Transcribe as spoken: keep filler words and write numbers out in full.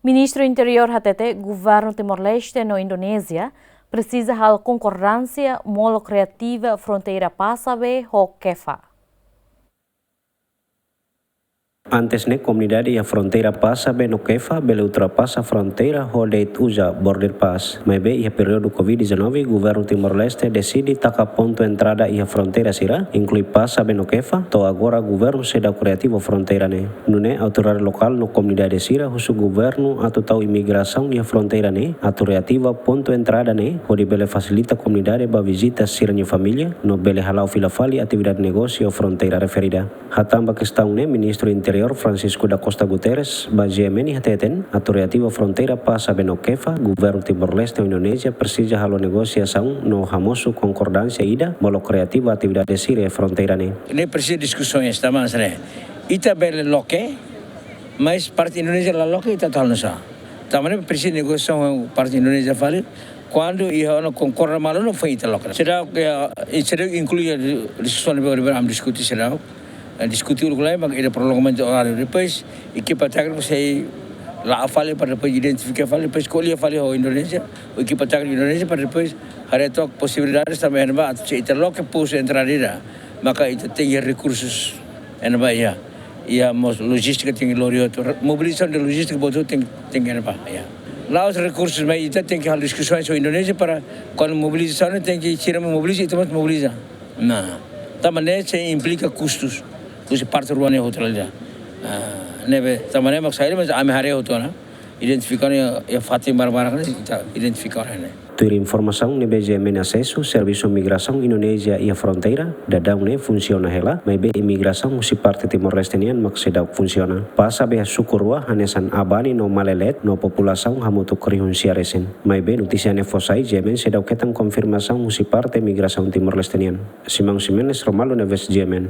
Ministru Interiór hatete Governu Timor-Leste no Indonézia presiza halo konkordánsia molok reativa fronteira Pasabe ho Kefa. Antes ne'e, komunidade iha fronteira Pasabe no Kefa bele ultrapasa fronteira ho de'it uza border pass. Maibé iha períodu covid dezanove, Governu Timor-Leste deside taka pontu entrada iha fronteira sira, inklui Pasabe no Kefa. To'o agora governu seidauk reativa fronteira ne'e. Nune'e autoridade lokál no komunidade sira husu governu atu tau imigrasaun iha fronteira ne'e, atu reativa pontu entrada ne'e, hodi bele fasilita komunidade ba vizita sira-nia família, no bele hala'o fila fali atividade negósiu iha fronteira referida. Hatán ba kestaun ne'e, Ministru Interiór Francisco da Costa Guterres ba G M N hateten, atu reativa fronteira Pasabe no Kefa, Governu Timor-Leste ho Indonézia presiza halo negosiasaun no hamosu konkordánsia ida molok reativa atividade sira iha fronteira ne'e. Ne'e presiza diskusaun esta mas ne'e. Ita bele loke, mas parte Indonézia la loke, ita atu halo nusá. Tanba ne'e presiza negosiasaun parte Indonézia fali, kuandu iha ona konkorda malu no fó ita loke. Seidauk, eh, seidauk inklui diskusaun ne'ebé ohin ami diskute seidauk. Eh, diskute uluk lai, mak ida prolongamentu oráriu. Depois, ekipa tékniku sei la'o fali para depois identifika fali, depois ko'alia fali ho Indonézia, ekipa tékniku Indonézia para depois haree took posibilidades tanba iha ne'ebá, se ita loke postu entrada ida, maka ita tenke iha rekursus iha ne'ebá iha. Iha mós lojístika tenke lori hotu. Mobilizasaun de lojístika buat hotu tenke, tenke iha ne'ebá iha. La'ós rekursus, mas ita tenke halo diskusaun ho Indonézia para kuandu mobilizasaun tenke sira mobiliza, ita mós mobiliza. Nah, tanba ne'e sei implika kustus. Husi parte rua ne'e hotu la ida. Ah, ne'ebé, tanba ne'e mak saida, mas ami haree hotu ona. Identifika ona iha, iha fatin barak-barak ne'e, ita identifika ona ne'e. Tuir informasaun ne'ebé G M N asesu, servisu migrasaun Indonézia iha fronteira daudaun ne'e funsiona hela, maibé imigrasaun husi parte Timor-Leste nian mak seidauk funsiona. Pasabe iha suku rua hanesan Abani no Malelet no populasaun hamutuk rihun sia resin. Maibé notísia ne'e fó sai, G M N seidauk hetan konfirmasaun husi parte migrasaun Timor-Leste nian. Simão Ximenes, Romaldo Neves, G M N.